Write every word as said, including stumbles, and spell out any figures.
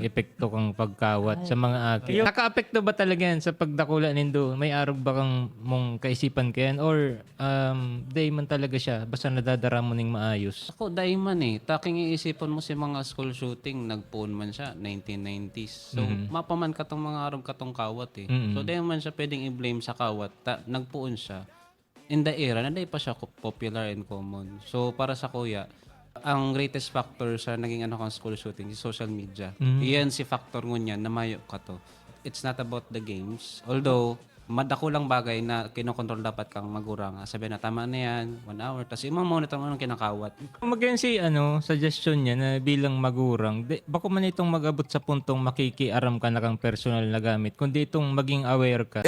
epekto kang pagkawat sa mga aki. Nakaapekto ba talaga yan sa pagdakula nindo? May arog ba kang mong kaisipan kayan? Or um, day man talaga siya, basta nadadara mo ning maayos? Ako, dai man eh. Taking iisipon mo si mga school shooting, nagpoon man siya, nineteen nineties. So, Mhm. mapaman katong mga arog katong kawat eh. Mhm. So, dai man siya pwedeng i-blame sa kawat. Ta, nagpoon siya in the era na dai pa siya ko- popular and common. So, para sa kuya, ang greatest factor sa naging ano kang school shooting is social media. Mhm. Iyan si factor ngunyan na mayo ka to. It's not about the games. Although, madakulang bagay na kinokontrol dapat kang magurang. Sabi na, "Tama na yan, one hour." Tapos i-monitor mo anong kinakawat. Kung magyan si ano, suggestion niya na bilang magurang, di, bako man itong mag-abot sa puntong makikiaram ka na kang personal na gamit, kundi itong maging aware ka.